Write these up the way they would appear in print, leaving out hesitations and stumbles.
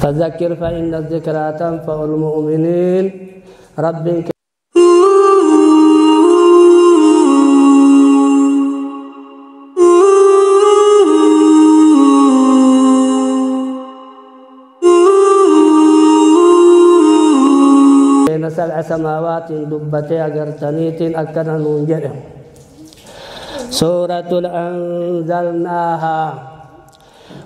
فذكر فإن الذكرى تنفع المؤمنين. رب سبع سماوات دبتي أجرتنيت أكنا ننجر. سورة أنزلناها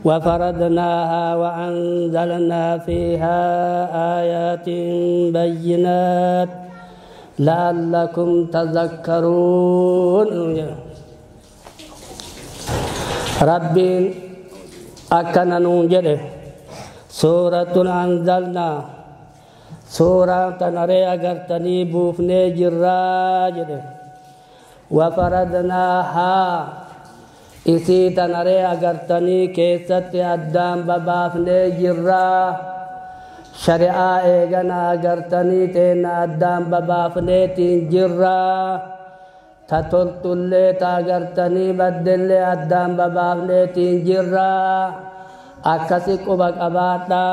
وفرضناها وأنزلنا فيها آيات بينات لعلكم تذكرون. رب أكنا ننجر. سورة أنزلنا سورة تنري أغرتني بوفني جراجر وفرضناها إسي تنري أغرتني كيست أدام ببافني جرا شرعا إيغنا أغرتني تين أدام ببافني تين جرا تتلتل تأغرتني بدل أدام ببافني تين جرا أكسي قبك أباتا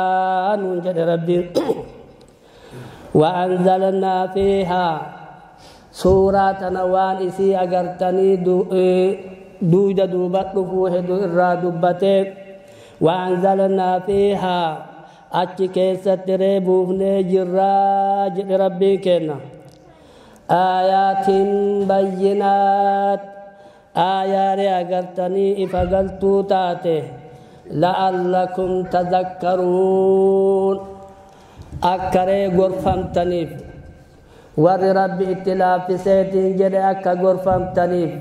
ننجد ربي. وأنزلنا فيها سورة نوان إسي أغرتني دوجة دوبت رفوه درا دبته. وأنزلنا فيها أتش كيست ريبوهن جراج ربي كنا آيات بينات آيات أغرتني إفقلتو تاته لعلكم تذكرون. أكري غرفمتنيف ور ربي اتلاف سيتين جري أكا غرفمتنيف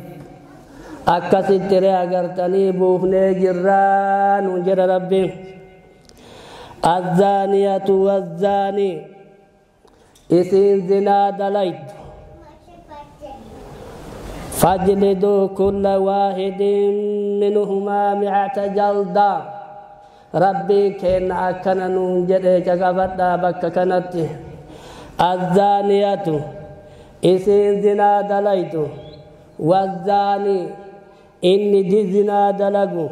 أكا ستري أغرتني بوفني جران وجر ربي. الزانية والزاني إسين زنا دليت فاجلدوا كل واحد منهما 100 جلدة. ربي كن أكنا ننجد كغفتا بك كنت. الزانية إسين زنا دليت والزاني إني دي زنا دلقو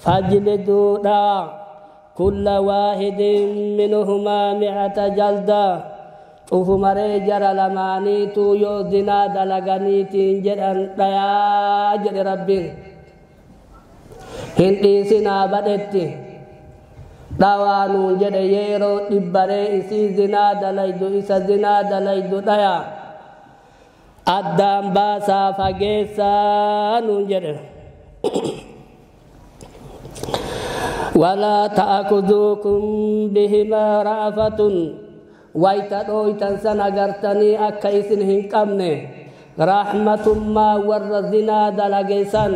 فاجلدوا دا كل واحد منهما 100 جلدة. أفمري جرى لمانيتو يو زنا دلقني تنجد أن ديا ربي هندي سنا بدتي دawaanuun jedhe yeroo dhibbaree isii zinaa dalaydu isa zinaa dalaydu dhaya addaan baasaa fageessaa nuun jedhe. Walaa ta'akuzuukum bihimaa ra'afatun wayta dhooytan san agartanii akka isin hin qabne rahmatummaa warra zinaa dalage san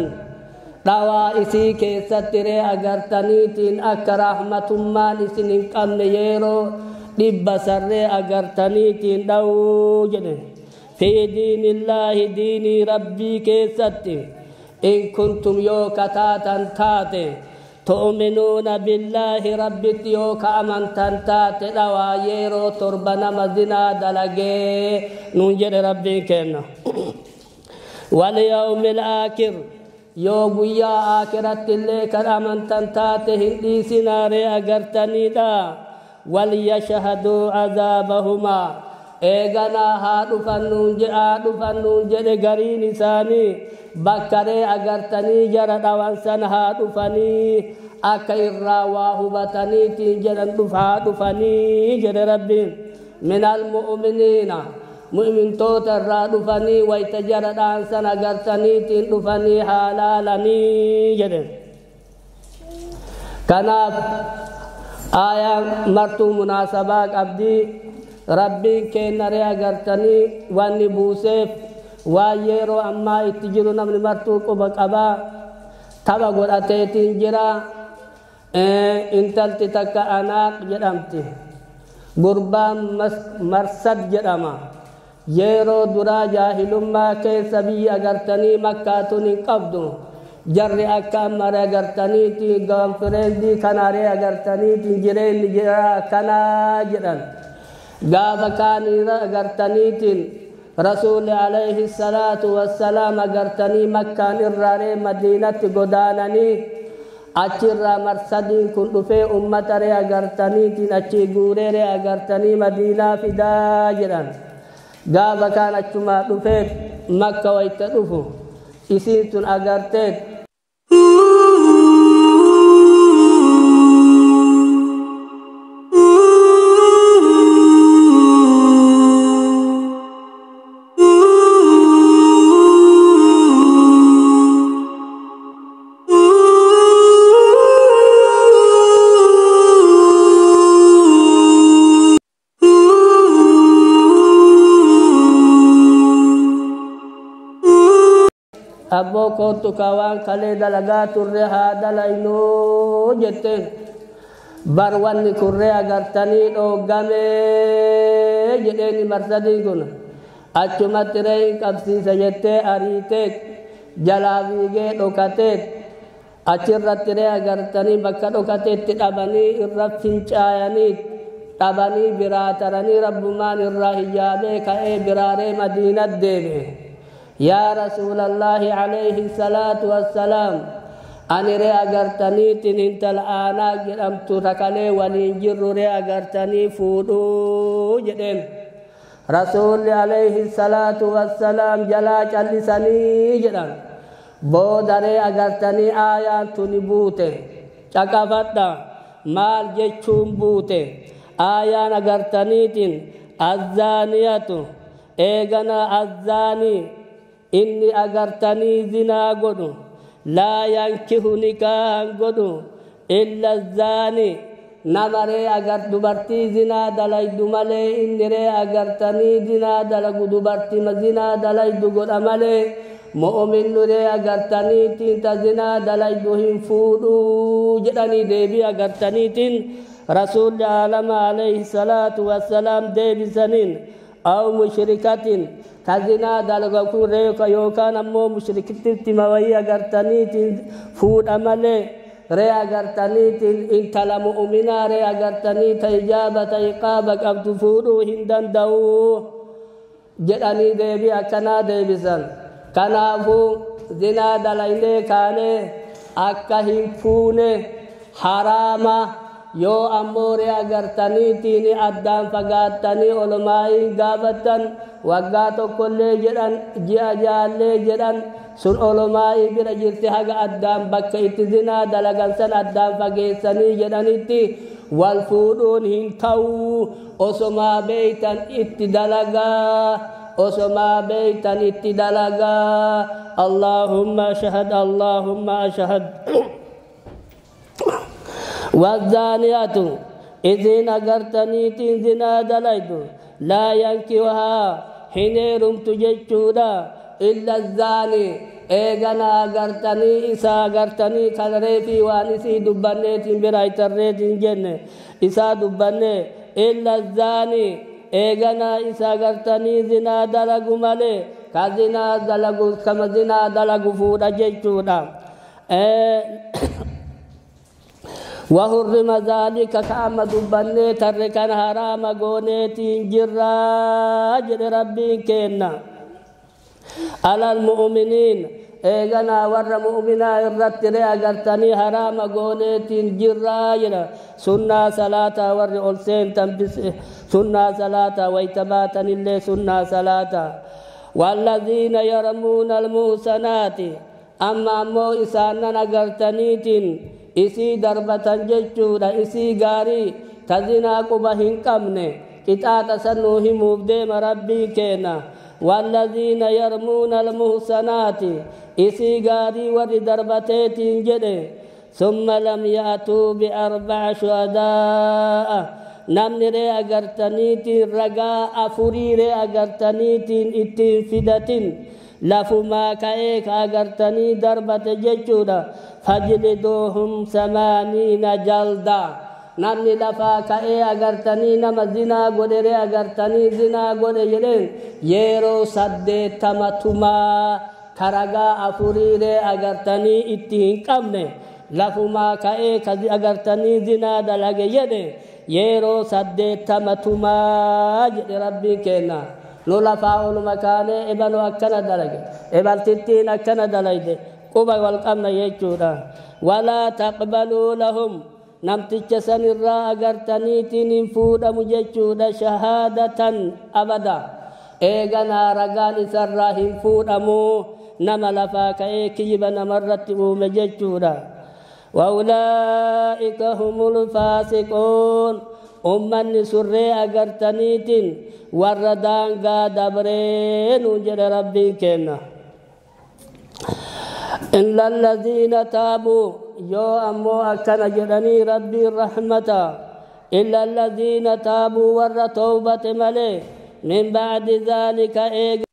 dhawaa isii keessatti ree agartaniitiin akka rahmatummaan isin hin qabne yeroo dhibba sarree agartaniitiin dhawuu jedhe. Fi diinillaahi diinii rabbii keessatti in kuntum yoo kataatan taate tu'minuuna billaahi rabbitti yoo ka amantan taate dhawaa yeroo torba nama zinaa dalagee nuun jedhe rabbiin kenna. Walyawmil aakhir yoo guyyaa aakiratti illee kan amantan taate hin dhiisinaaree agartaniidha. Walyashhaduu azaabahumaa eeganaa haa dhufannuun jedhe gariin isaanii bakkaree agartanii jara dhawan san haa dhufanii akka irraa waa hubataniitiin jedhan haa dhufanii jedhe rabbiin. Minal mu'miniina mu'mintoota irraa dhufanii wayta jara dhaansan agartaniitiin dhufanii haa laalanii jedhe. Kanaaf aayaan martuu munaasabaa qabdii. Rabbiin kennaree agartanii wanni buuseef waan yeroo ammaa itti jiru namni martuu quba qabaa tapha godhateetiin jira. Intalti takka Anaaq jedhamti, gurbaan Marsad jedhama. Yeroo duraa jaahilummaa keessa biyya agartanii makkaatun hin qabdu. Jarri akka ammaree agartaniitiin gaanfireendii kanaaree agartaniitiin jireenyi jira akkanaa jedhan. Gaafa kaaniira agartaniitiin Rasuulli alayhi salaatu wassalaam agartanii makkaan irraaree madiinatti godaananii Achirraa marsadiin kun dhufee ummata ree agartaniitiin achii guuree ree agartanii Madiinaa fidaa jedhan. Gaafa kaan achumaa dhufee Makka wayta dhufu isiin tun agarteet abboo kootu ka waan kalee dalagaa turre haa dalaynuu jetteen. Bar wanni kurree agartanii dhooggamee jedheeni marsadiin kun achumatti ree hin qabsiisa jettee ariiteet jalaa fiigee dhokateet achirratti ree agartanii bakka dhokateetti dhabanii irra fincaayanii dhabanii biraa taranii rabbumaan irraa hijaabee ka'ee biraaree Madiinat deebi'e. Yaa Rasuulallaahi alayhi salaatu wassalaam, ani ree agartaniitiin intala aanaa jedhamtu takalee waliin jirru ree agartanii fuudhuu jedheen. Rasuulli alayhi salaatu wassalaam jalaa callisanii jedhan. Booda ree agartanii aayaan tuni buute. Caqafadha maal jechuun buute? Aayaan agartaniitiin azzaaniyatu eegana azzaanii inni agartanii zinaa godhu laa yankihu nikaahan godhu illa zaani nama ree agar dubartii zinaa dalaydu malee inni ree agartanii zinaa dalagu dubartii zinaa dalaydu godha malee mu'uminnu ree agartaniitiin ta zinaa dalaydu hin fuudhuu jedhanii deebii agartaniitiin rasuulli aalama alayhi salaatu wassalaam deebisaniin. Aw mushrikatin ka zinaa dalagu kun reeka yookaan ammoo mushriktitti mawayii agartaniitiin fuudha malee ree agartaniitiin intala mu'uminaa ree agartanii ta ijaaba ta iqaaba qabdu fuudhuu hin danda'u jedhanii deebii akkanaa deebisan. Kanaafuu zinaa dalaynee kaanee akka hin fuune haraama. Yoo ammoo ree agartaniitiin addaan fagaattanii olmaa'iin gaafattan waggaa tokkollee jedhan ji'a jaallee jedhan sun olmaa'ii bira jirti haga addaan bakka itti zinaa dalagan san addaan fageessanii jedhanitti wal fuudhuun hin ta'u. Osomaa beeytan itti dalagaa, osomaa beeytan itti dalagaa. Allaahumma ashhad, Allaahumma ashhad. والزانية إذن أغرتنيتين زنا دليد لا ينكوها حين تججودا إلا الزاني إيغانا أغرتني إسا أغرتني كالريفي وانسي دبانيتين برايت الريتين جنة إسا دباني إلا الزاني إيغانا إسا أغرتني زنا دلقو مالي كزنا دلقو كما زنا دلقو فودا ججودا. وحرم ذلك كما دبني تركن حرام غونيتين جرا جد ربي كنا على المؤمنين ايغنا ور مؤمنا الرتر اغرتني حرام غونيتين جرا سنة صلاة ور اولسين تنبس سنة صلاة ويتباتن اللي سنة صلاة. والذين يرمون المحصنات اما مو اسانن اغرتنيتين isii darbatan jechuudha isii gaarii ta zinaa quba hin qabne qixaaxa san nuu himuuf deema rabbiin kenna. Wallaziina yarmuuna almuhsanaati isii gaarii warri darbateetiin jedhe summa lam ya'tuu biarba'a shuhadaa'a namni ree agartaniitiin ragaa afurii ree agartaniitiin ittiin fidatin lafumaa ka'ee ka agartanii darbate jechuudha. Fajliduuhum samaaniina jalda namni lafaa ka'ee agartanii nama zinaa godhe ree agartanii zinaa godhe jedheen yeroo 80 tumaa karagaa afurii ree agartanii itti hin qabne lafumaa ka'ee kazi agartanii zinaa dalage jedhe yeroo 80 tumaa jedhe rabbiin kenna. Nu lafaa oluma kaanee ebaluu akkana dalage ebaltittiin akkana dalayde Quba wal qabna jechuudha. Walaa taqbaluu lahum, namticha sanirraa agartaniitiin hin fuudhamu jechuudha. Shahaadatan abada, eeganaa ragaan isarraa hin fuudhamu, nama lafaa ka'ee kijiba namarratti uume jechuudha. وأولئك هم الفاسقون. Ummanni surree agartaniitiin warra daangaa dabree jedhe Rabbiin kenna. إلا الذين تابوا, yoo ammoo akkana jedhanii Rabbiin rahmata. إلا الذين تابوا, warra tawbate malee, من بعد ذلك eega